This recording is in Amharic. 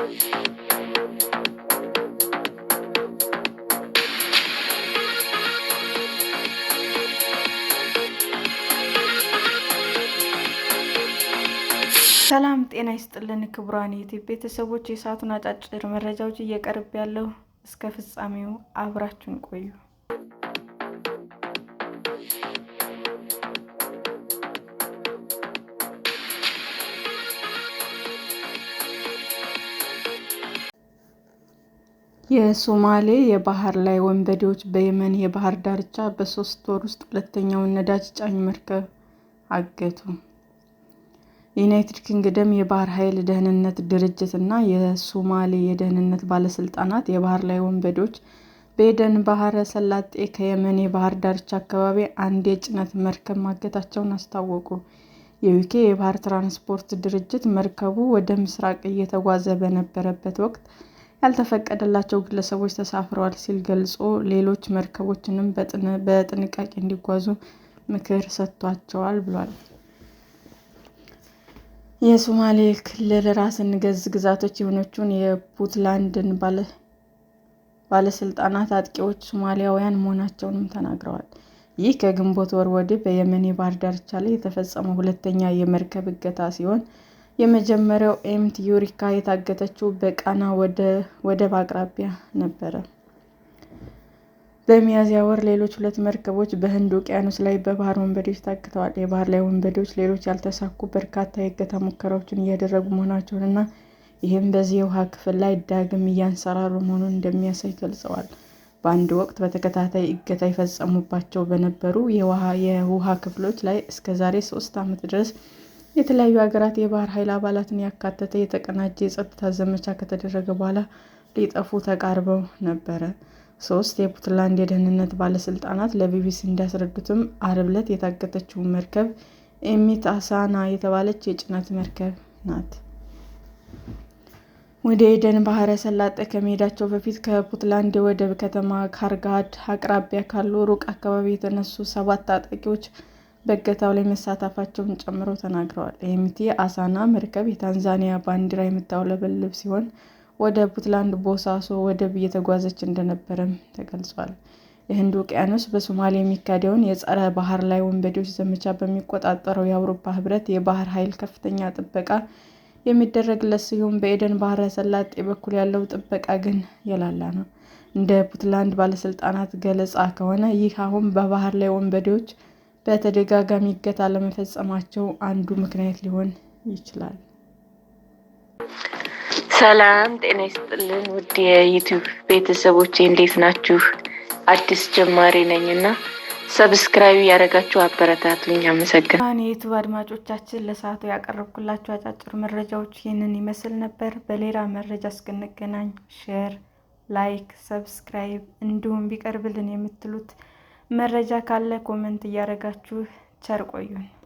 ሰላም ጤና ይስጥልን ክቡራን ዩቲዩብ ቤተሰቦች፣ የሰዓቱን አጫጭር መረጃዎች እየቀርብ ያለው እስከ ፍጻሜው አብራችሁን ቆዩ። የሶማሌ የባህር ላይ ወንበዴዎች በየመን የባህር ዳርቻ በ3 ወር ውስጥ ሁለተኛውን ነዳጅ ጫኝ መርከብ አገቱ። የዩናይትድ ኪንግደም የባህር ኃይል ደህንነት ድርጅት እና የሶማሌ የደህንነት ባለስልጣናት የባህር ላይ ወንበዴዎች በኤደን ባሕረ ሰላጤ ከየመን የባህር ዳርቻ አካባቢ አንድ የጭነት መርከብ ማገታቸውን አስታወቁ። የዩኬ የባህር ትራንስፖርት ድርጅት መርከቡ ወደ ምስራቅ እየተጓዘ በነበረበት ወቅት ያልተፈቀደላቸው ግለሰቦች ተሳፍረዋል ሲል ገልጾ፣ ሌሎች መርከቦችንም በጥንቃቄ እንዲጓዙ ምክር ሰጥቷቸዋል ብሏል። የሶማሌ ክልል ራስን ገዝ ግዛቶች የሆነችውን የፑንትላንድን ባለስልጣናት አጥቂዎቹ ሶማሊያውያን መሆናቸውንም ተናግረዋል። ይህ ከግንቦት ወር ወዲህ በየመን የባህር ዳርቻ ላይ የተፈጸመው ሁለተኛ የመርከብ እገታ ሲሆን፣ የመጀመሪያው ኤምቲ ዩሪካ የታገተችው በቃና ወደብ አቅራቢያ ነበር። በሚያዝያ ወር ሌሎች ሁለት መርከቦች በህንድ ውቅያኖስ ላይ በባህር ወንበዴዎች ታግተዋል። የባህር ላይ ወንበዴዎች ሌሎች ያልተሳኩ በርካታ የእገታ ሙከራዎችን እያደረጉ መሆናቸውን እና ይህም በዚህ የውሃ ክፍል ላይ ዳግም እያንሰራሩ መሆኑን እንደሚያሳይ ገልጸዋል። በአንድ ወቅት በተከታታይ እገታ ይፈጸሙባቸው በነበሩ የውሃ ክፍሎች ላይ እስከ ዛሬ 3 ዓመት ድረስ የተለያዩ ሀገራት የባህር ኃይል አባላትን ያካተተ የተቀናጀ የጸጥታ ዘመቻ ከተደረገ በኋላ ሊጠፉ ተቃርበው ነበር። ሶስት የፑንትላንድ የደህንነት ባለስልጣናት ለቢቢሲ እንዳስረዱትም፣ ዓርብ ዕለት የታገተችው መርከብ ኤምቲ አሳና የተባለች የጭነት መርከብ ናት። ወደ ኤደን ባሕረ ሰላጤ ከመሄዳቸው በፊት ከፑንትላንድ የወደብ ከተማ ካርጋድ አቅራቢያ ካሉ ሩቅ አካባቢ የተነሱ ሰባት ታጣቂዎች በእገታው ላይ መሳተፋቸውን ጨምረው ተናግረዋል። የኤምቲ አሳና መርከብ የታንዛኒያ ባንዲራ የምታውለበልብ ሲሆን፣ ወደ ፑንትላንድ ቦሳሶ ወደብ እየተጓዘች እንደነበረም ተገልጿል። የህንድ ውቅያኖስ በሶማሊያ የሚካሄደውን የጸረ ባህር ላይ ወንበዴዎች ዘመቻ በሚቆጣጠረው የአውሮፓ ህብረት የባህር ኃይል ከፍተኛ ጥበቃ የሚደረግለት ሲሆን፣ በኤደን ባሕረ ሰላጤ በኩል ያለው ጥበቃ ግን የላላ ነው። እንደ ፑንትላንድ ባለስልጣናት ገለጻ ከሆነ ይህ አሁን በባህር ላይ ወንበዴዎች በተደጋጋሚ እገታ ለመፈጸማቸው አንዱ ምክንያት ሊሆን ይችላል። ሰላም ጤና ይስጥልን ውድ የዩቲዩብ ቤተሰቦቼ እንዴት ናችሁ? አዲስ ጀማሪ ነኝ እና subscribe ያደረጋችሁ አበረታቱኝ። አመሰግናለሁ። የዩቲዩብ አድማጮቻችን ለሰዓቱ ያቀረብኩላችሁ አጫጭር መረጃዎች ይህንን ይመስል ነበር። በሌላ መረጃ እስክንገናኝ share፣ like፣ subscribe እንዲሁም ቢቀርብልን የምትሉት መረጃ ካለ comment እያደረጋችሁ ቸር ቆዩን።